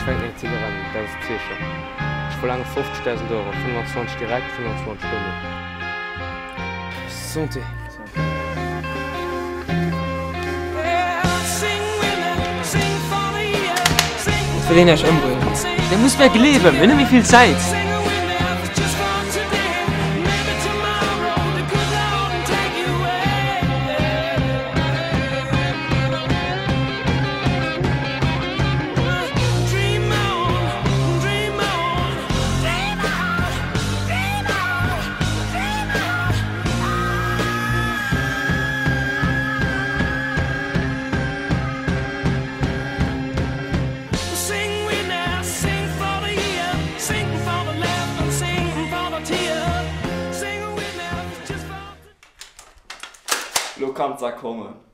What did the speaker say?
fänken eng Zigarett un, dat ass d'Zeechen. Ech verlaange 50.000 Euro, 25 direkt, 25 duerno. Santé! Et wëll een Iech ëmbréngen. Dir musst mir gleewen, mir hunn net méi vill Zäit. Lo kann d'Sa kommen.